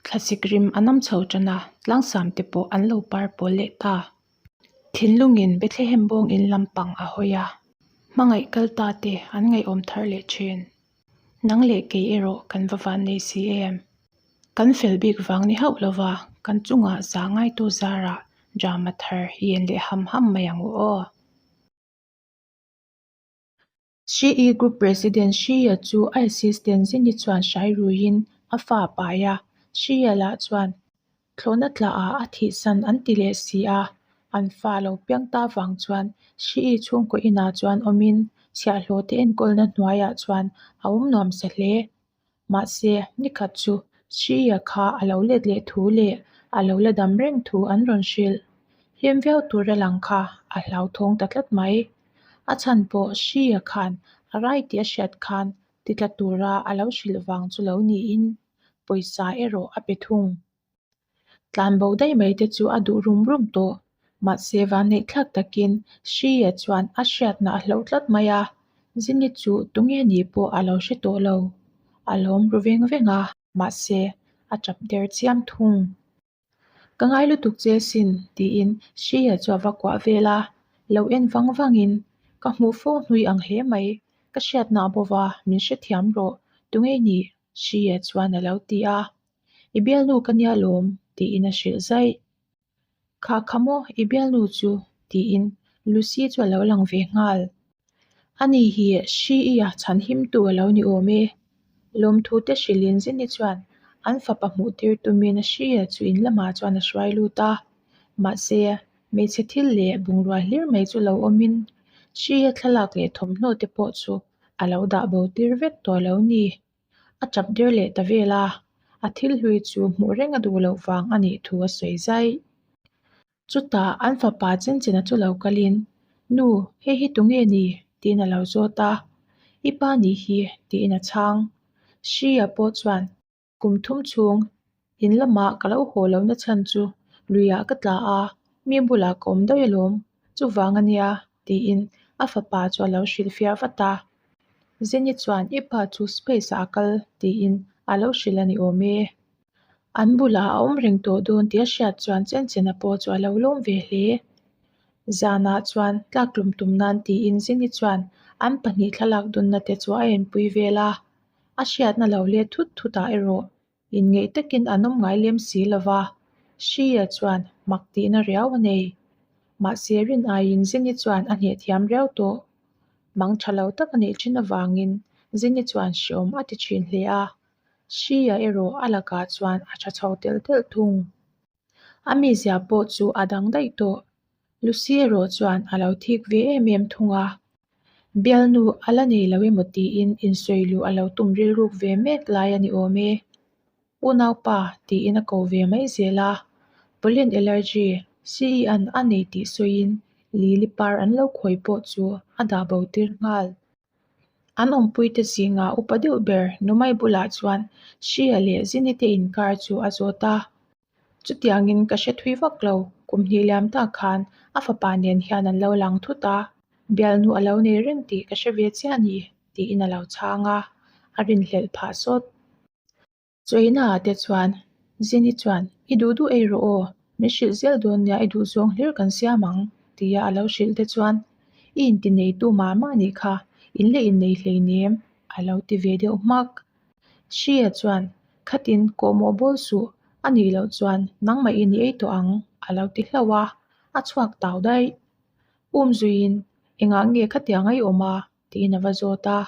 Thlasik rim a nam chho tan a, tlangsam te pawh an lo par pawl leh ta. Thinlungin Bethlehem bawng in lampang a hawi a, hmangaih kal ta te an ngaihawm thar leh thin. Nang leh kei erawh kan va van nei si em? Kan fel bik vang ni hauh lova kan chungah za ngaitu zarah drama thar yen leh ham ham mai ang u aw. Shi Group President Shi-a chu a assistant Zini chuan hrai ruiin a fa a pai a, Shi-a lah chuan thlawhna tla ah a thihsan an ti leh si a, an fa lo piang ta vang chuan Shi-i chhungkaw inah chuan awmin chhiahhlawh te enkawlna hnuaiah chuan a awm nuam sa hle. Mahse, nikhat chu Shriya kha a lo let leh thu leh a lo la dam reng thu an rawn hrilh. Hlim viau tur a lang kha a hlauthawng ta tlat mai. A chhan pawh Shriya khan a rai tih a hriat khan titla tura a lo hrilh vang chu lo niin pawisa erawh a pe thung. Tlan bo daih mai te chu a duh rum rum tawh. Mahse vanneih thlak takin Shriya chuan a hriatna a hloh tlat mai a, Zini chu tunge ni pawh a lo hre tawh lo. A lawm ru veng veng a, mahse a tap der chiam thung. Ka ngai lutuk che sin tiin Shriya chu a va kuah vel a, lo en vang vangin ka hmuh fo hnui ang hle mai, ka hriatna a bova min hrethiam rawh, tunge ni? Shriya chuan a lo ti a. I bialnu ka nia lawm, tiin a hrilh zaih. Kha kha maw i bialnu chu, tiin Lucy chu a lo lang ve nghal. Ani hi Shi-i-a chhan himtu a lo ni awm e. Lawmthu te hrilhin Zini chuan an fapa hmuh tir tumin Shi-a chu in lamah chuan a hruai lut a. Mahse, hmeichhe thil leh bungrua hlir mai chu lo awmin Shi-a thlalak leh thawmhnaw te pawh chu a lo dah bo tir vek tawh lo ni. A tap der leh ta vel a, a thil hlui chu hmuh reng a duh loh vang a nih thu a sawi zai. Chutah an fapa Chenchena chu lo kalin, Nu, hei hi tunge ni? tiin a lo zawt a. I pa nih hi, tiin a chhang. Shri-a pawh chuan, Kum thum chhung in lamah ka lo haw lohna chhan chu luiah ka tla a, mi bulah ka awm daih alawm, chuvang a nia, tiin a fapa chu a lo hrilhfiah vat a. Zeni chuan i pa chu space ah a kal tiin a lo hrilh a ni awm e. An bulah a awm reng tawh dawn tih a hriat chuan Chenchena pawh chu a lo lawm ve hle. Zanah chuan tlaktlum tum nan tiin Zeni chuan an pahnih thlalak dunna te chu a enpui vel a. A hriatna lo let thut thut ah erawh inngeih takin an awm ngai lem si lo va, Shriya chuan mak tihna riau a nei. Mahse rin aiin Zeni chuan a hneh thiam riau tawh. Mang tha lo tak a neih thin avangin Zeni chuan hreawm a ti thin hle a, Shriya erawh a lakah chuan a tha chho telh telh thung. A mizia pawh chu a dang daih tawh. Lucy erawh chuan a lo thik ve em em thung a. Bialnu a la nei lo emaw tiin insawi luh a lo tum rilruk ve mek lai a ni awm e. Unaupa tiin a ko ve mai zel a. Pollen allergy, CE-an a nei tih sawiin Lily par an lo khawi pawh chu a dah bo tir nghal. An awmpuite zingah upa deuh ber Numai bulah chuan Shia leh Zini te inkar chu a zawt a. Chutiangin ka hre thui vak lo, kum hnih liam tak khan a fapa nen hian an lo lang thut a, bialnu a lo nei reng tih ka hre ve chiah a ni, tiin a lo chhang a, a rinhlelh phah sawt. Chawina ah te chuan Zini chuan, I duh duh ei rawh aw, min hrilh zel dawn nia i duh zawng hlir kan siam ang, tia a lo hrilh te chuan, I inti neitu mah mah nih kha, in leh innei hleinem, a lo ti ve deuh hmak. Hria chuan, Khatin kawhmawh bawl suh, a nih loh chuan nangmah in i ei tawh ang, a lo ti hlauh a, a chhuak tau daih. Umzuiin, Engah nge khatiang a i awm a? tiin a va zawt a.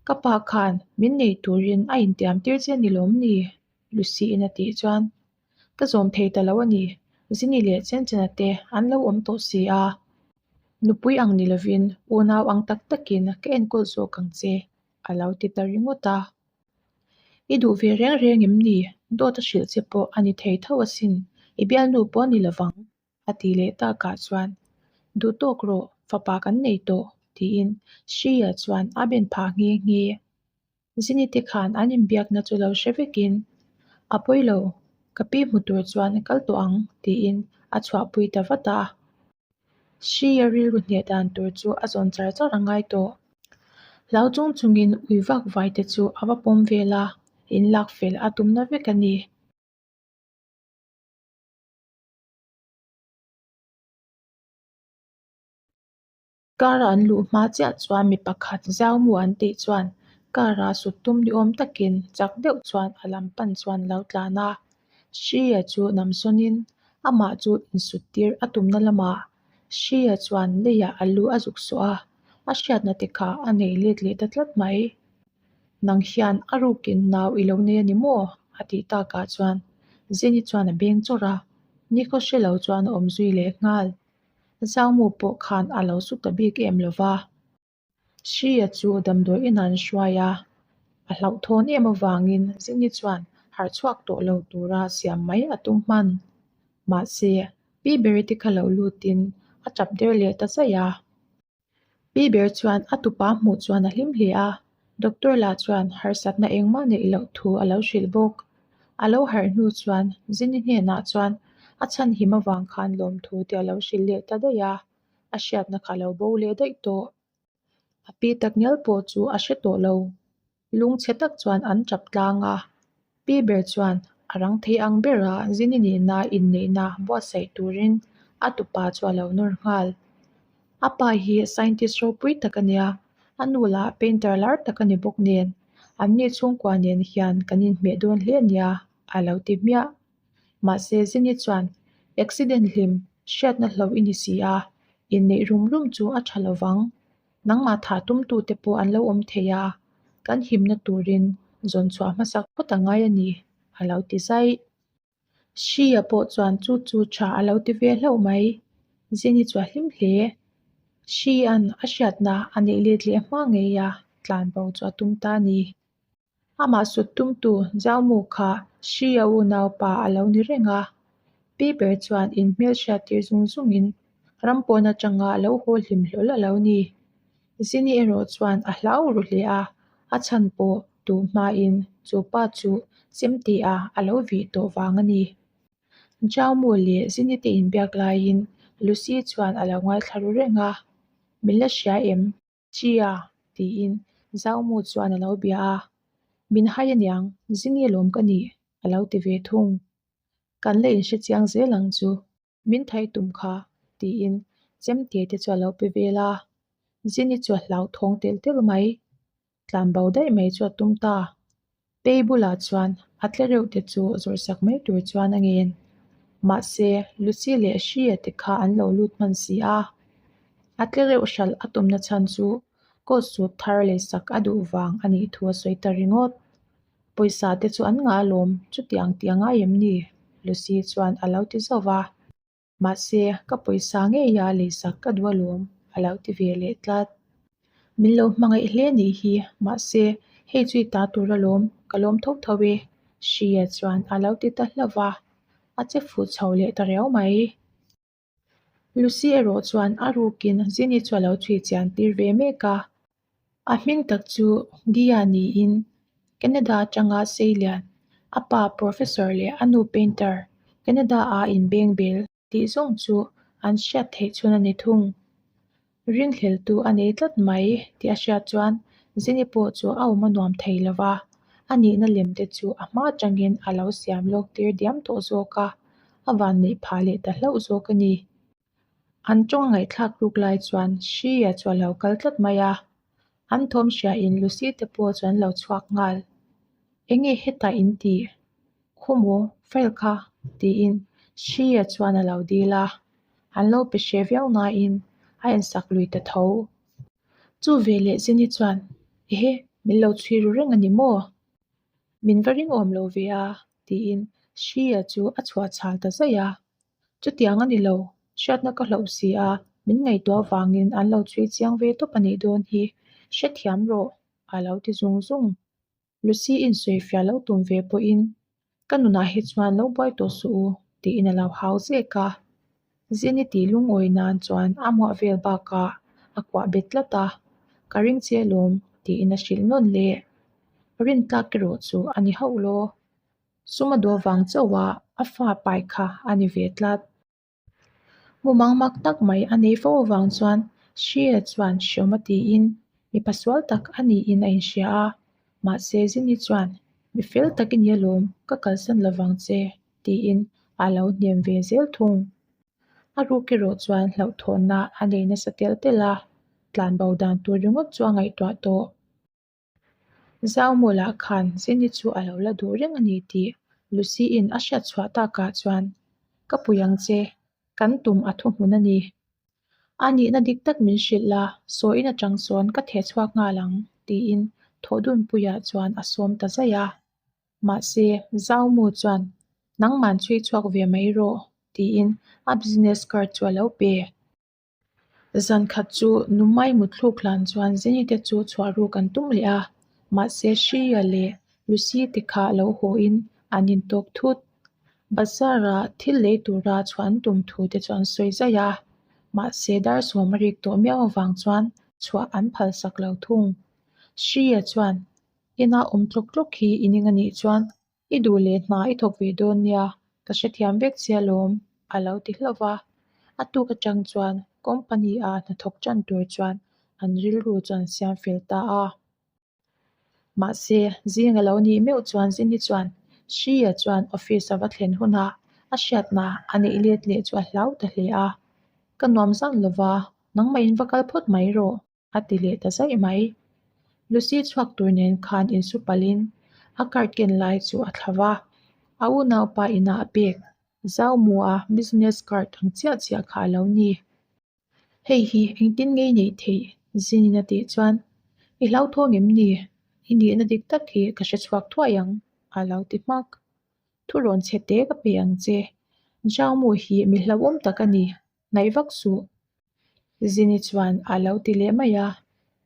Ka pa khan min nei turin a intiam tir che ni lawm ni? Lucy-in a tih chuan, Ka zawm thei ta lo a ni, Zini leh Chenchena te an lo awm tawh si a. Nupui ang ni lovin unau ang tak takin ka enkawl zawk ang che, a lo ti ta ringawt a. I duh ve reng reng em ni? Dawt a hrilh che pawh a ni thei tho asin, i bialnu pawh a ni lovang. A ti leh takah chuan, Duh tawk rawh, fapa kan nei tawh, tiin Shriya chuan a ben phah nghe nghe. Zini te khan an inbiakna chu lo hre vekin, A pawi lo, ka pi hmu tur chuan kal tawh ang, tiin a chhuahpui ta vat a. Shriya rilru hneh dan tur chu a zawn char char a ngai tawh. Hlau chung chungin ui vak vai te chu a va pawm vel a, inlak fel a tumna vek a ni. Car-a an luh hma chiah chuan mi pakhat Zaumu an tih chuan car-a sut tum ni awm takin chak deuh chuan a lam pan chuan a lo tlan a. Hria chu namsawnin amah chu insut tir a tumna lamah Hria chuan leiah a lu a zuk sawh a, a hriatna te kha a nei let leh ta tlat mai. Nang hian a rukin nau i lo nei a ni maw? a tih takah chuan Zeni chuan a beng chawrh a, nikhaw hre lo chuan a awm zui leh nghal. Zaumu pawh khan a lo su ta bik em lo va. Hria chu damdawi inah an hruai a, a hlauhthawn em avangin Zeni chuan harh chhuak tawh lo tura siam mai a tum hman. Mahse, Pi Bereti kha lo lutin a tap der leh ta zaih a. Pi ber chuan a tupa hmuh chuan a hlim hle a, doctor lah chuan harsatna engmah neih loh thu a lo hrilh bawk. A lo harh hnu chuan Zini hnenah chuan a chhan him avang khan lawmthu te a lo hrilh leh ta daih a, a hriatna kha a lo bo leh daih tawh. A pi takngial pawh chu a hre tawh lo. Lungchhe tak chuan an tap tlang a, pi ber chuan a rang thei ang bera Zini nena inneihna buatsaih turin a tupa chu a lo nawr nghal. A pa hi scientist ropui tak a nia, a nu lah painter lar tak a ni bawk nen, anni chhungkua nen hian kan inhmeh dawn hle a nia, a lo ti hmiah. Mahse Zini chuan accident hlim hriatna hloh i ni si a, inneih rum rum chu a tha lovang. Nangmah thah tumtute pawh an lo awm thei a, kan himna turin zawn chhuah hmasak phawt a ngai a ni, a lo ti zaih. Hria pawh chuan chu chu tha a lo ti ve hlauh mai. Zini chu a hlim hle. Hria'n a hriatna a neih let leh hma ngei a, tlan bo chu a tum ta a ni. Amah sut tumtu Zaumu kha Hria unaupa a lo ni reng a, pi ber chuan inhmel hriattir zung zungin ram pawn atanga lo haw hlim hlawl a lo ni. Zini erawh chuan a hlau ru hle a, a chhan pawh duh hmain chu pa chu chemte-a a lo vih tawh vang a ni. Zaumu leh Zini te inbiak laiin Lucy chuan a lo ngaithla ru reng a, Min la hria em? Chia, tiin Zaumu chuan a lo bia a, Min hai aniang, Zini lawm ka nih, a lo ti ve thung. Kan la inhre chiang zel ang chu, min thai tum kha, tiin chemte te chu a lo pe vel a. Zini chu a hlauthawng telh telh mai. Tlan bo daih mai chu a tum ta. Pei bulah chuan a tle reuh te chu zawrhsak mai tur chuan a ngen. Mahse, Lucy leh Hria te kha an lo lut hman si a. A tle reuh hralh a tumna chhan chu coat suit thar leisak a duh vang a nih thu a sawi ta ringawt. Pawisa te chu an ngah alawm, chutiang tih a ngai em ni? Lucy chuan a lo ti zauh va. Mahse, ka pawisa ngeia leisak ka duh alawm, a lo ti ve leh tlat. Min lo hmangaih hle nih hi, mahse, hei chu i ta tur alawm, ka lawm tho tho e, Hria chuan a lo ti ta hlauh va, a che fuh chho leh ta riau mai. Lucy erawh chuan a rukin Zini chu a lo chhui chian tir ve mek a, A hming tak chu Gia niin Canada atanga Seilian, a pa Professor leh a nu Painter, Canada-a inbengbel tih zawng chu an hriat theih chhun a ni thung. Ringhleltu a nei tlat mai tih a hriat chuan Zini pawh chu a awm a nuam thei lo va, a nihna lem te chu a hma atangin a lo siam lawk tir diam tawh zawk a, a vanneih phah leh ta hlauh zawk a ni. An tawng a ngaihthlak ruk lai chuan Hria chu a lo kal tlat mai a, an thawm hriain Lucy te pawh chu an lo chhuak nghal. Enge hetah in tih? Khumaw, file kha? tiin Hria chuan a lo dil a, an lo pe hre viau nain a ensak lui ta tho. Chu veleh Zini chuan, Ehe, min lo chhui ru reng a ni maw? Min va ringawm lo ve a, tiin Hria chu a chhuah chhal ta zaih a. Chutiang a ni lo, hriatna ka hlauh si a, min ngaihtuah avangin an lo chhui chiang ve tawp a nih dawn hi, hrethiam rawh, a lo ti zung zung. Lucy insawifiah lo tum ve pawhin, Ka nunah hi chuan lo buai tawh suh u, tiin a lo hau zek a. Zini tih lungawi nan chuan a muah vel bakah a kuah bet tlat a, Ka ring che alawm, tiin a hrilh nawn leh. Rintlak erawh chu a ni hauh law. Sum a dawh vang chauh a, a fa pai kha a ni ve tlat. Mumang mak tak mai a nei fo avang chuan Hria chuan hriawm a tiin mipa sual tak a niin a inhria a, mahse Zini chuan mi fel tak i ni alawm, ka kalsan lovang che tiin a lo hnem ve zel thung. A ruk erawh chuan hlauhthawnna a nei nasa tel tel a. Tlanbo dan tur ringawt chu a ngaihtuah tawh. Zaumu lah khan Zini chu a lo la duh reng a ni tih Lucy-in a hriat chhuah takah chuan, Ka pui ang che, kan tum a thuhmun a ni. A nihna dik tak min hrilh la, sawiin atang sawn ka theh chhuak nghal ang, tiin Thawhdunpuia chuan a sawm ta zaih a. Mahse, Zaumu chuan, Nangman chhui chhuak ve mai rawh, tiin a business card chu a lo pe. Zan khat chu Numai mutthluk hlan chuan Zini te chu chhuah ruk an tum leh a, mahse Shreya leh Lucy te kha lo hawiin an intawk thut. Bazar-ah thil lei tura chhuah an tum thu te chu an sawi zaih a, mahse dar sawm a rik tawh miau avang chuan chhuah an phalsak lo thung. Shreya chuan, Ina awm tlawk tlawk hi i ning a nih chuan I duh leh hna i thawk ve dawn nia, ka hrethiam vek che alawm, a lo ti hlauh va. A tuk atang chuan company-a hnathawk tan tur chuan an rilru chu an siam fel ta a. Mahse, zing a lo nih meuh chuan Zini chuan Shri-a chuan office a va thlen hunah a hriatna a neih let leh chu a hlau ta hle a. Ka nuam zan lova, nangmah in va kal phawt mai rawh. a ti leh ta zaih mai. Lucy chhuak tur nen khan insu palhin a card ken lai chu a thla va, a unaupa inah a pek. Zaumua business card ang chiah chiah kha a lo ni. Hei hi engtin ngei neih theih? Zinin a tih chuan, I hlauthawng em ni? I nihna dik tak hi ka hre chhuak thuai ang, a lo ti hmak. Thu rawn chhe te ka pe ang che. Zaumu hi mi hlauhawm tak a ni. Hnaih vak suh. Zini chuan a lo ti leh mai a,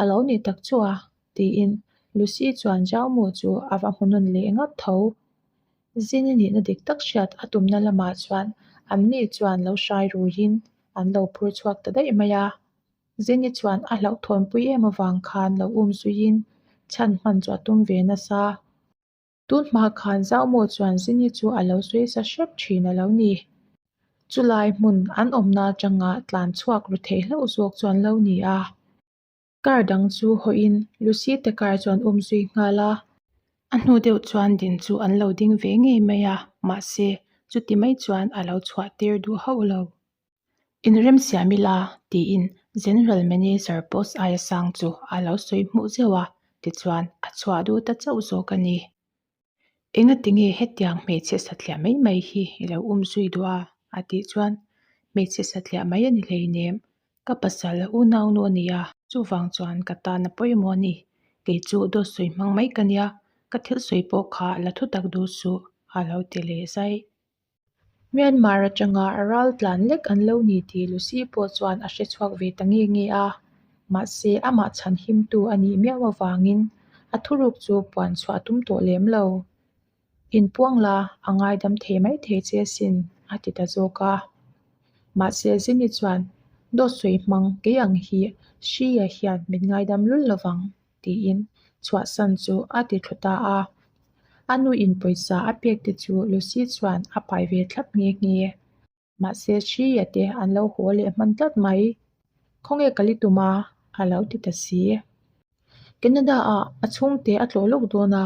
A lo nih tak chu a, tiin Lucy chuan Zaumu chu a va hmu nawn leh ngawt tho. Zini nihna dik tak hriat a tumna lamah chuan anni chuan lo hrai ruiin an lo phur chhuak ta daih mai a. Zini chuan a hlauhthawnpui em avang khan lo um zuiin chhan hman chu a tum ve nasa. Tun hma khan Zaumaw chuan Zini chu a lo sawi sa hrep thin a lo ni. Chulai hmun an awmna atanga tlan chhuak ru thei hlauh zawk chu an lo ni a. Car dang chu hawiin Lucy te car chu an um zui nghal a. A hnu deuh chuan din chu an lo ding ve ngei mai a, mahse chuti mai chuan a lo chhuah tir duh hauh lo. Inremsiam ila, tiin General Manager post aia sang chu a lo sawi hmuh zeuh a, tichuan a chhuah duh ta chauh zawk a ni. Engatinge hetiang hmeichhe satliah mai mai hi i lo um zui duh a? a tih chuan, Hmeichhe satliah mai a ni hleinem, ka pasal unaunu a nia, chuvang chuan ka tan a pawimawh a ni, kei chu dawt sawi hmang mai ka nia, ka thil sawi pawh kha la thutak duh suh, a lo ti leh zai. Myanmar atanga ral tlan lek an lo ni tih Lucy pawh chuan a hre chhuak ve ta nge nge a, mahse amah chhan himtu a nih miau avangin a thuruk chu puan chhuah a tum tawh lem lo. Inpuang la, a ngaidam thei mai thei che asin, a ti ta zawk a. Mahse Zini chuan, Dawt sawi hmang kei ang hi Shri-a hian min ngaidam lul lovang. tiin chhuahsan chu a ti thlu ta a. A nuin pawisa a pek te chu Lucy chuan a pai ve thlap nghe nghe. Mahse Shriya te an lo haw leh hman tlat mai. Khawnge ka li tum a? a lo ti ta si. Canada ah a chhungte a tlawh lawk dawn a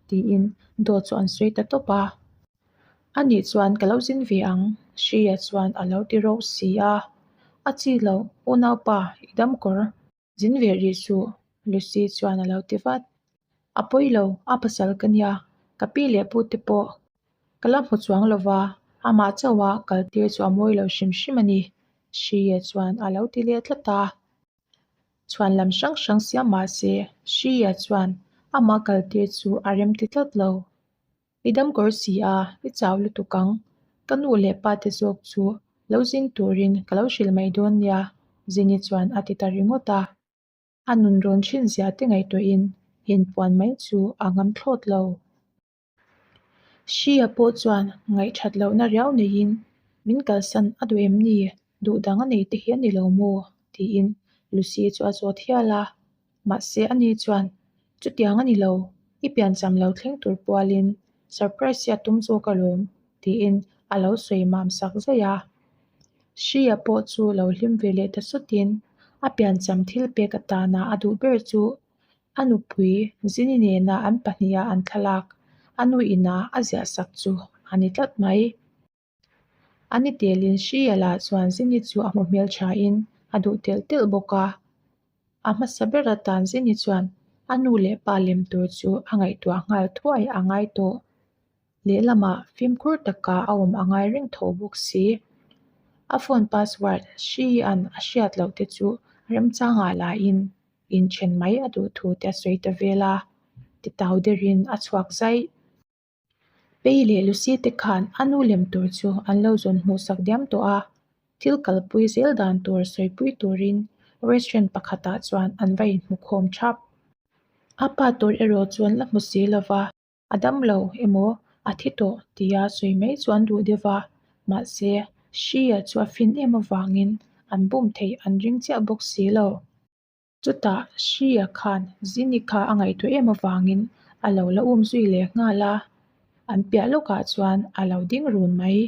tiin dawt chu an sawi ta tawp a. A nih chuan ka lo zin ve ang, Shriya chuan a lo ti rauh si a. A chi loh, unaupa i dam kawr. Zin ve rih suh, Lucy chuan a lo ti vat. A pawi lo, a pasal ka nia, ka pi leh pu te pawh ka la hmu chuang lo va, amah chauha kal tir chu a mawi lo hrim hrim a ni, Shriya chuan a lo ti leh tlat a. Chhuan lam hrang hrang siam mah se, Shriya chuan amah kal tir chu a rem ti tlat lo. I dam kawr si a, i chau lutuk ang. Ka nu leh pa te zawk chu lo zin turin ka lo hrilh mai dawn nia, Zini chuan a ti ta ringawt a. A nun rawn hrin zia te ngaihtuahin inpuan mai chu a ngam thlawt lo. Hria pawh chuan ngaihthat lohna riau neiin min kalsan a duh em ni? Duh dang a nei te hi a ni lo maw? tiin Lucy chu a zawt hial a. Mahse ani chuan, Chutiang a ni lo, i piancham lo thleng tur pualin surprise hi a tum zawk alawm, tiin a lo sawi mam sak zaih a. Hria pawh chu lo hlim ve leh ta sawtin a piancham thil pek atana a duh ber chu a nupui Zini nena an pahniha an thlalak a nu inah a ziah sak chu a ni tlat mai. A ni telin Hria lah chuan Zini chu a hmu hmelthain a duh telh telh bawk a. A hmasa ber atan Zini chuan a nu leh pa lem tur chu a ngaihtuah nghal thuai a ngai tawh. Lehlamah fimkhur taka a awm a ngai reng tho bawk si. A phone password Hri-a'n a hriat loh te chu remchangah lahin inthen mai a duh thu te a sawi ta vel a, titau derin a chhuak zaih. Pei leh Lucy te khan a nu lem tur chu an lo zawn hmuhsak diam tawh a, thil kalpui zel dan tur sawipui turin restaurant pakhatah chuan an va inhmukhawm thap. A pa tur erawh chu an la hmu si lo va, a dam lo emaw a thi tawh tia sawi mai chu an duh deuh va, mahse Hria chu a fin em avangin an bum theih an ring chiah bawk si lo. Chutah Hria khan Zini kha a ngaihtuah em avangin a lo la um zui leh nghal a, an piah lawkah chuan a lo ding run mai.